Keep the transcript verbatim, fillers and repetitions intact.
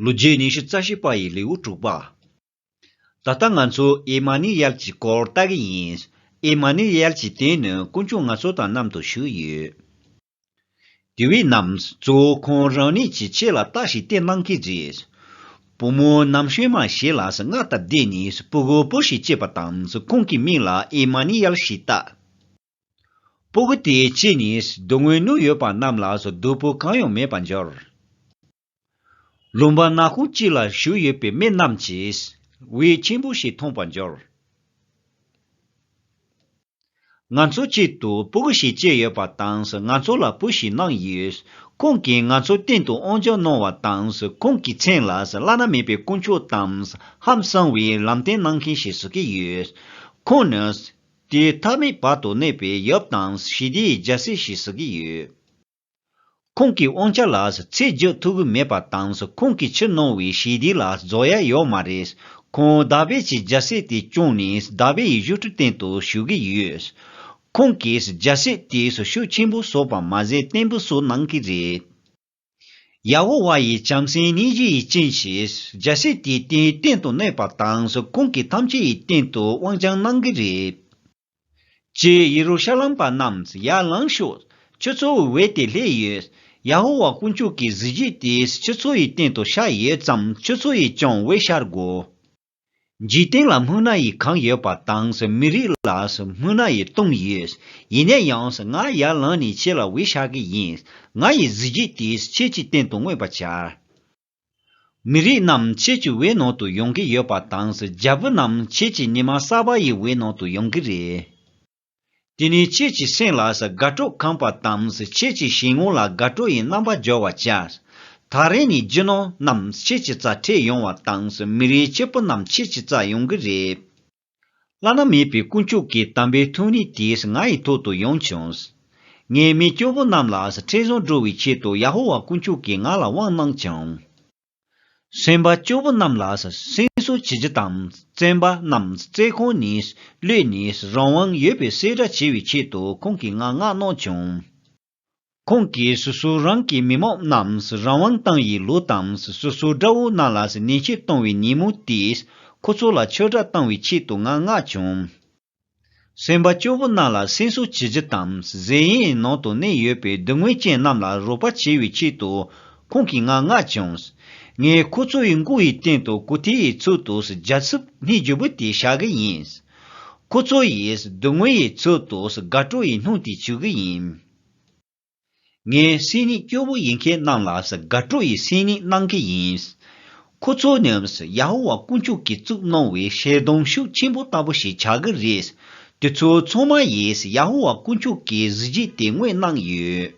ལོ་རྒྱུས་ཉི་ཤུ་རྩ་བཞི་པ་ཡི་ལེའུ་དྲུག་པ། ད་ལྟ་ང་ཚོ་ཨེ་མ་ནི་ཡལ་གྱི་སྐོར་ལྟ་གི་ཡིན། ཨེ་མ་ནི་ཡལ་གྱི་དོན་ནི་དཀོན་མཆོག་ང་ཚོ་དང་མཉམ་དུ་བཞུགས་ཡོད། དེ་བས་ན་གཙོ་བོ་ཁོང་རང་ཉིད་ཀྱི་ཆེད་ལ་རྟགས་ཤིག་བསྟན་གནང་གི་རེད། བུ་མོ་རྣམ་གཞོན་མ་ཞིག་ལ་སྔར་དང་ལྡན་ནས་སྤུ་གུ་བུ་ཞིག་སྐྱེས་པ་དང་ཁོང་གི་མིང་ལ་ཨེ་མ་ནི་ཡལ་ཞེས་བཏགས། སྤུ་གུ་དེ་སྐྱེས་ནས་སྡུག་བསྔལ་མྱོང་ཡོད་པ་རྣམས་ལ་སྡུག་པོ་གང་ཡང་མེད་པར་འགྱུར། ལུང་པ་ནག་ཁུང་གཅིག་ལ་བཞུགས་ཡོད་པའི་མི་རྣམས་ཀྱིས་འོད་ཆེན་པོ་ཞིག་མཐོང་བར་འགྱུར། ང་ཚོ་ཆེད་དུ་སྤུ་གུ་ཞིག་སྐྱེས་ཡོད་པ་དང་ང་ཚོ་ལ་བུ་ཞིག་གནང་ཡོད། ཁོང་གིས་ང་ཚོ་སྟེང་དུ་དབང་ཆ་གནང་བ་དང་ཁོང་གི་མཚན་ལ་བླ་ན་མེད་པའི་དཀོན་མཆོག་དང་ཧང་སངས་པའི་ལམ་སྟོན་གནང་མཁན་ཞེས་ཟེར་གྱི་ཡོད། ཁོང་ནི་དུས་མཐའ་མེད་བར་དུ་གནས་པའི་ཡབ་དང་ཞི་བདེའི་རྒྱལ་སྲས་ཞེས་ཟེར་གྱི་ཡོད། ཁོང་གི་དབང་ཆ་ལ་ཚད་བརྗོད་ཐུབ་ཀྱི་མེད་པ་དང་ཁོང་གིས་ཕྱིར་གནང་བའི་ཞི་བདེ་ལ་རྫོགས་ཡ་ཡོད་མ་རེད། ཁོང་དཱ་བིད་ཀྱི་རྒྱལ་སྲིད་དེ་སྐྱོང་ནས་དཱ་བིད་ཡི་བཞུགས་ཁྲི་སྟེང་དུ་བཞུགས་ཀྱི་ཡོད། ཁོང་གིས་རྒྱལ་སྲིད་དེ་ཤུགས་ཆེན་པོ་སོགས་པ་མ་ཟད་བརྟན་པོ་སོགས་གནང་གི་རེད། ཡ་ཧོ་ཝཱ་ཡི་བྱམས་སེམས་སྙིང་རྗེ་ཡི་སྤྱན་གྱིས་རྒྱལ་སྲིད་དེ་དེའི་སྟེང་དུ་གནས་པ་དང་ཁོང་གིས་ཐམས་ཅད་ཡི་སྟེང་དུ་དབང་བསྐྱངས་གནང་གི་རེད། ཀྱེ་ཡེ་རུ་ཤ་ལམ་པ་རྣམས་ཡར་ལངས་ཤོག་ཁྱོད་ཚོའི་འོད་དེ་སླེབས་ཡོད། ཡ་ཧོ་ཝཱ་དཀོན་མཆོག་གི་གཟི་བརྗིད་དེ་ཁྱོད་ཚོ་ཡི་སྟེང་དུ་ཤར་ཡོད་ཙང་ཁྱོད་ཚོ་ཡིས་ཀྱང་འོད་ཤར་དགོས། འཇིག་རྟེན་ལ་སྨུག་ནག་ཡིས་གང་ཡོད་པ་དང་མི་རིགས་ལ་སྨུག་ནག་ཡིས་བཏུམས་ཡོད། ཡིན་ན་ཡང་ང་ཡར་ལངས་ནས་ཁྱེད་ལ་འོད་ཤར་གྱི་ཡིན། ང་ཡི་གཟི་བརྗིད་དེ་ཁྱེད་ཀྱི་སྟེང་དུ་མངོན་པར་བྱ། མི་རིགས་རྣམས་ཁྱེད་ཀྱི་འོད་ནང་དུ་ཡོང་གི་ཡོད་པ་དང་རྒྱལ་པོ་རྣམས་ཁྱེད་ཀྱི་ཉི་མ་གསར་པ་ཡི་འོད་ནང་དུ་ཡོང་གི་རེད། དེ་ནས་ཁྱེད་ཀྱི་སེམས་ལ་དགའ་སྤྲོ་ཁེངས་པ་དང་ཁྱེད་ཀྱི་ཞལ་ངོ་ལ་དགའ་སྤྲོ་ཡི་རྣམ་པ་འབྱོར་བར་བྱ། ད་རེས་ནས་རྒྱུ་ནོར་རྣམས་ཁྱེད་ཀྱི་རྩར་ཁྲིད་ཡོང་བ་དང་མི་རིགས་སྐྱིད་པོ་རྣམས་ཁྱེད་ཀྱི་རྩར་ཡོང་གི་རེད། བླ་ན་མེད་པའི་དཀོན་མཆོག་གི་དམ་པའི་ཐུགས་ཉིད་དེ་ང་ཡི་ཐོག་ཏུ་ཡོང་བྱུང་། ངས་མི་སྐྱོ་བོ་རྣམས་ལ་ཁྲེལ་བཟང་འགྲོ་བའི་ཆེད་དུ་ཡ་ཧོ་ཝཱ་དཀོན་མཆོག་གིས་ང་ལ་དབང་གནང་བྱུང་། སེམས་པ་སྐྱོ་བོ་རྣམས་ལ་སེམས་གསོ་བྱེད་རྒྱུ་དང་བཙན་པ་རྣམས་བཙོན་ཁང་ནས་གློད་ནས་རང་དབང་ཡོད་པའི་གསལ་བསྒྲགས་བྱེད་པའི་ཆེད་དུ་ཁོང་གིས་ང་མངགས་གནང་བྱུང་། ཁོང་གིས་སོ་སོ་རང་གི་མི་མང་རྣམས་རང་དབང་བཏང་ཡི་ལོ་དང་སོ་སོ་དགྲ་བོ་རྣམས་ལ་ཉེས་ཆད་གཏོང་བའི་ཉིན་མོ་དེས་ཁོ་ཚོ་ལ་ཆོས་སྒྲ་བཏང་བའི་ཆེད་དུ་ང་མངགས་བྱུང་། སེམས་པ་སྐྱོ་བོ་རྣམས་ལ་སེམས་གསོ་བྱེད་རྒྱུ་དང་གཟན་ཡིན་ནང་དུ་གནས་ཡོད་པའི་སྡུག་བསྔལ་ཅན་རྣམས་ལ་རོགས་པ་བྱེད་པའི་ཆེད་དུ་ཁོང་གིས་ང་མངགས་བྱུང་། ངས་ཁོ་ཚོ་ཡི་མགོ་ཡི་སྟེང་དུ་གོ་ཐལ་ཡི་ཚུལ་དུ་རྒྱ་ཚབ་སྙིང་རྗེ་པོ་དེ་བཞག་གི་ཡིན། ཁོ་ཚོ་ཡིས་སྡུག་བསྔལ་ཡི་ཚུལ་དུ་དགའ་སྤྲོ་ཡི་སྣུམ་དེ་བྱུག་གི་ཡིན། ངས་སེམས་ཉིད་སྐྱོ་བོ་ཡིན་མཁན་རྣམས་ལ་དགའ་སྤྲོ་ཡི་སེམས་ཉིད་གནང་གི་ཡིན། ཁོ་ཚོ་ནི་ཡ་ཧོ་ཝཱ་དཀོན་མཆོག་གིས་བཙུགས་གནང་བའི་ཞལ་གདམས་ཤུགས་ཆེན་པོ་ལྟ་བུ་ཞིག་ཆགས་ཀྱི་རེད། དེ་ཚོ་ཚང་མ་ཡིས་ཡ་ཧོ་ཝཱ་དཀོན་མཆོག་གི་གཟི་བརྗིད་དེ་མངོན་གནང་ཡོད།